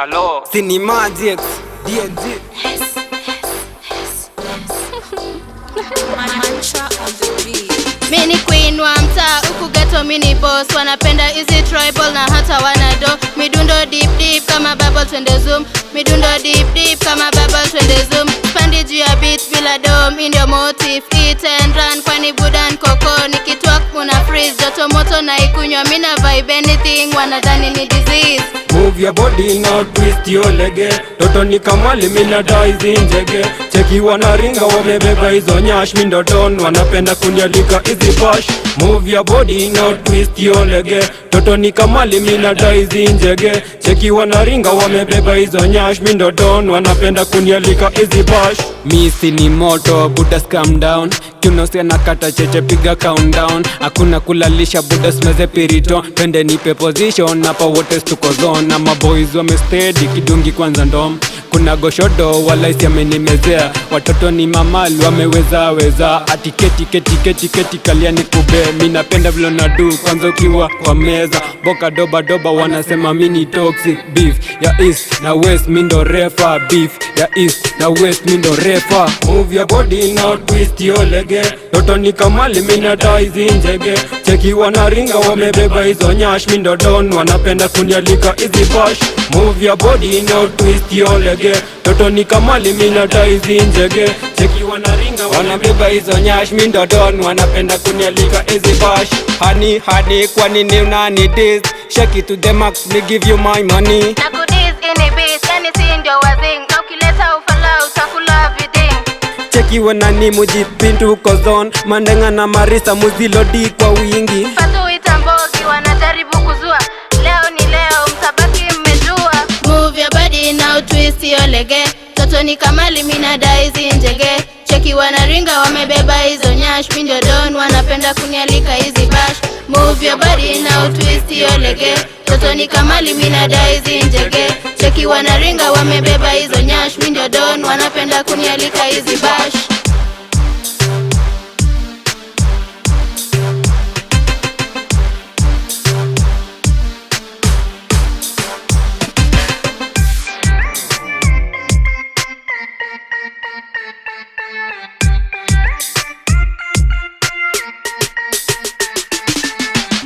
Alo. Cinemagics DNG. Mantra on the beat. Mini queen wa mtaa huku ghetto, mini boss, wanapenda easy tribal na hata wanado midundo deep deep kama bubble, twende zoom, midundo deep deep kama bubble, twende zoom, pandi juu ya beat bila dom, hii ndio motive, eat and run, kwani budan koko nikitwak muna freeze, joto moto na ikunywa, mina vibe anything, wanadhani ni disease. Move your body now, twist your leg. Toto ni kamali, mina dai zinjege. Cheki wanaringa wamebeba hizo nyash. Mindo don wanapenda kunialika hizi bash. Move your body now, twist your leg. Toto ni kamali, mina dai zinjege. Cheki wanaringa wamebeba hizo nyash. Mindo don wanapenda kunialika hizi bash. Misi ni moto, budas calm down. Kiunosi nakata cheche, piga countdown. Hakuna kulalisha budas, meze pirito. Twende nipe position, hapa wote tuko zone. Na maboys wamestedi, kidungi kwanza ndom. Kuna goshodo, walaisi amenimezea. Watoto ni mamali, wameweza weza. Ati keti keti keti keti kalia ni kube. Mi napenda vile unadu, kwanza ukiwa kwa meza. Boka doba doba, wanasema mi ni toxic. Beef ya east na west, mi ndo refa. Beef ya east na west, mi ndo refa. Move your body now, twist your leg. Toto ni kamali, mina dai zinjege. Cheki wanaringa wamebeba hizo nyash. Mindo don wanapenda kunialika hizi bash. Move your body now, twist your leg. Toto ni kamali, mina dai zinjege. Cheki wanaringa Wanabeba hizo nyash, mi ndo don, wanapenda kunialika hizi bash. Hani hani, kwa nini unani diss? Shake it to the max, me give you my money. Na kudiz ini beat, yani si ndio wazing, na ukileta ufala utakula viding. Cheki wanani mujipintu kozon, mandenga na marisa muzilodi kwa wingi. Fatu mbogi wanajaribu kuzua, leo ni leo, mtabaki mmejua. Move your body now, twist your lege, toto ni kamali, mina dai zinjege. Cheki wanaringa wamebeba hizo nyash, mi ndio don, wanapenda kunialika hizi bash. Move your body now, twist your lege, toto ni kamali, mina dai zinjege. Cheki wanaringa wamebeba hizo nyash, mi ndio don, wanapenda kunialika hizi bash.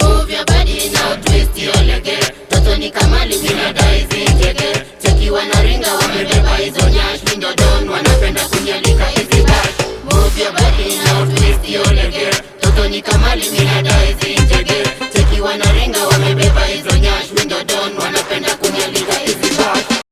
Move your body now, twist your leg. Toto ni kamali, mina dai zinjege. Cheki wanaringa wamebeba hizo nyash, mi ndio don, wanapenda kunialika hizi bash. Move your body now, twist your leg. Toto ni kamali, mina dai zinjege. Cheki wanaringa wamebeba hizo nyash, mi ndio don, wanapenda kunialika hizi bash.